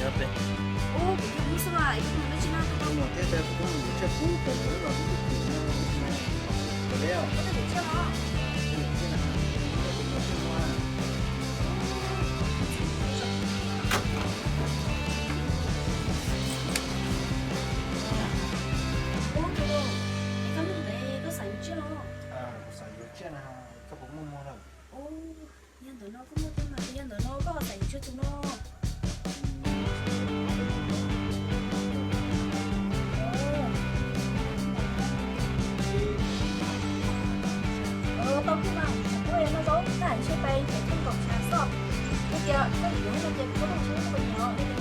Ub, kuv thiaj mus xwb mas, es koj mus dab tsi no? Koj mus thiab, koj mus tsiaj pub, koj mus los kuv tus kws no, koj mus tsiaj los? Ub, es koj hnub ntawd koj xav yuav tsiaj los? Kuv xav yuav tsiaj na, koj puas muaj muag lawm? Ub, yog ntawm no koj muaj tau mas, yog ntawm no koj ho xav yuav tsiaj tus no? Tau kawg mas, tsam koj noj zaub tas ntshe pais ncaim koj nkaum tshav xwb. Yog tias koj yuav no ces kuv muab koj mus tshawb koj puas nyiam os.